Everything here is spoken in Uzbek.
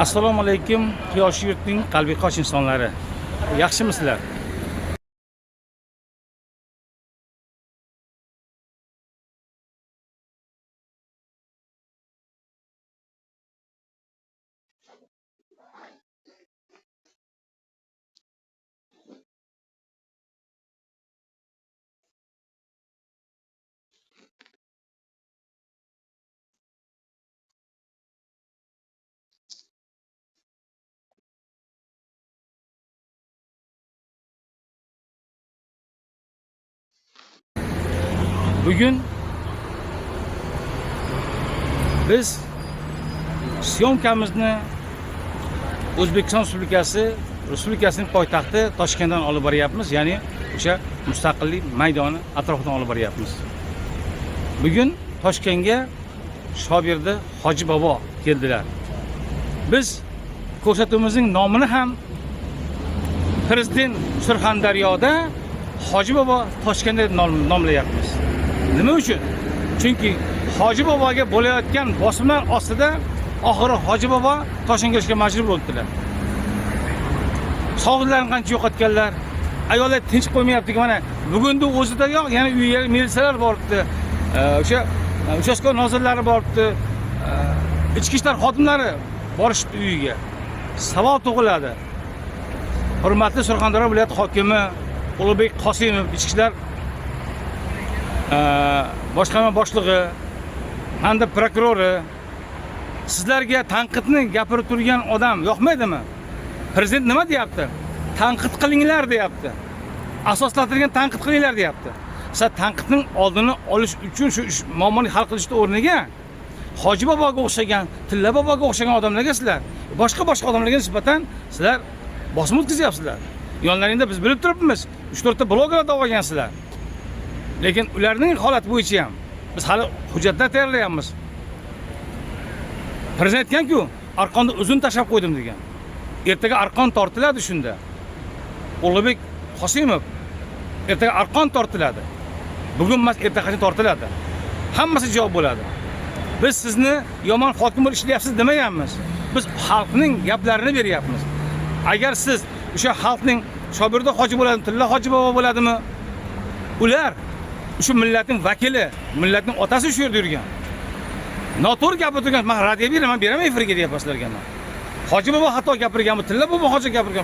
Assalomu alaykum, quyoshli yurtning qalbi qoch insonlari. Yaxshimisizlar? Bugun biz съёмка mizni O'zbekiston Respublikasining poytaxti Toshkentdan olib boryapmiz, ya'ni o'sha Mustaqillik maydoni atrofidan olib boryapmiz. Bugun Toshkentga Shobirdi Hoji bobo keldilar. Biz ko'rsatuvimizning nomini ham Prezident Surxondaryoda, Hoji bobo Toshkentda deb nomlayapmiz. Nima uchun? Chunki Hoji boboga bo'layotgan bosimlar ostida oxiri Hoji bobo Toshkentga kelishga majbur bo'ldilar. Sog'liqlarini qancha yo'qotganlar, ayollar tinch qo'ymayapti. Mana bugunni o'zidayoq yana uyga militsiyalar boribdi, o'sha uchastka nozirlari boribdi, ichki ishlar xodimlari borishibdi uyiga. Savol tug'iladi. Hurmatli Surxondaryo viloyati hokimi Ulug'bek Qosimov, ichki ishlar boshqarma boshlig'i hamda prokurori, sizlarga tanqidni gapirib turgan odam yoqmaydimi? Prezident nima deyapti? Tanqid qilinglar deyapti. Asoslashtirilgan tanqid qilinglar deyapti. Sizlar tanqidning oldini olish uchun shu muammoni hal qilishni o'rniga Hoji boboga o'xshagan, Tilla boboga o'xshagan odamlarga, sizlar boshqa boshqa odamlarga nisbatan sizlar bosim o'tkazyapsizlar. Yonlaringda biz bilib turibmiz, 3-4 ta blogerlar olgansizlar. Lekin ularning holati bo'yicha ham biz hali hujjatlar tayyorlayapmiz. Prezident aytgan-ku, arqonni uzun tashlab qo'ydim degan. Ertaga arqon tortiladi shunda. Ulug'bek Qosimov, ertaga arqon tortiladi. Bugun emas, erta qachon tortiladi. Hammasi javob bo'ladi. Biz sizni yomon hokim bo'lib ishlayapsiz demaganmiz. Biz xalqning gaplarini beryapmiz. Agar siz o'sha xalqning Shobirda hoji bo'ladimi, Tilla hoji bobo bo'ladimi? Ular shu millatning vakili, millatning otasi shu yerda yurgan. Noto'g'ri gapirib turgan, men radiya beraman, beraman efirga deyapman sizlarga men. Hoji bobo xato gapirganmi, Tilla bobo hoji gapirgan.